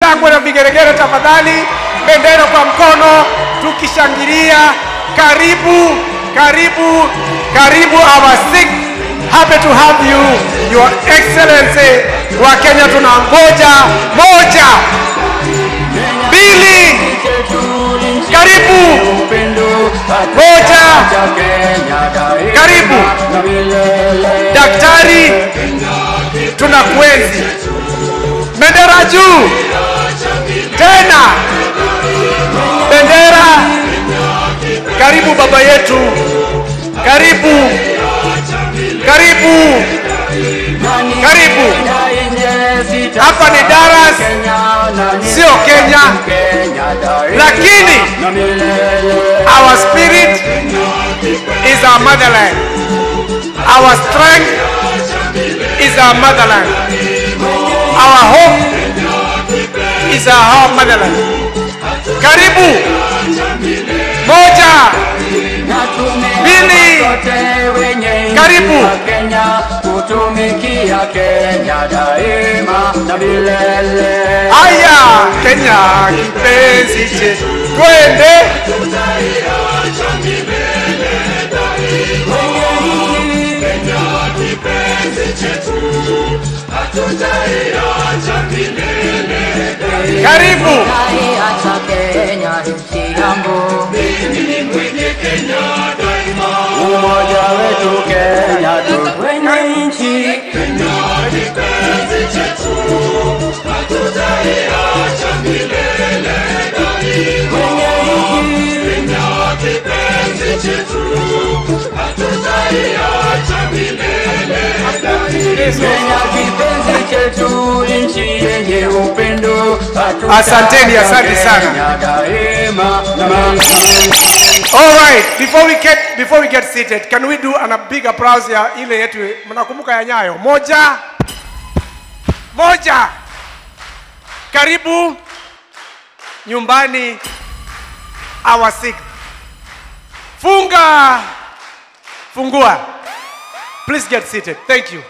Shangwe na vigeregere tafadhali, bendera kwa mkono, tukishangilia. Karibu, karibu, karibu our sixth. Happy to have you, Your Excellency. Wa Kenya tunangoja. Moja, mbili, karibu. Moja, karibu. Daktari, tunakuenzi. Bendera juu. Tena bendera. Karibu baba yetu. Karibu. Karibu. Karibu. Hapa ni Dallas, sio Kenya, lakini our spirit is our motherland. Our strength is our motherland. Our hope is our motherland. Karibu. Moja, mbili, karibu. Aya, Kenya kipenzi chetu, twende. Karibu. Umoja wetu Kenya, tuwe nchi. Kenya kipenzi chetu, hatutaiacha milele daima. Kenya kipenzi chetu, hatutaiacha milele daima. Kenya kipenzi chetu, nchi yenye upendo. Asanteni, asante sana. All right, before we get seated, can we do a big applause ya ile yetu? Mnakumbuka ya Nyayo? Moja. Moja. Karibu nyumbani, our sixth. Funga. Fungua. Please get seated. Thank you.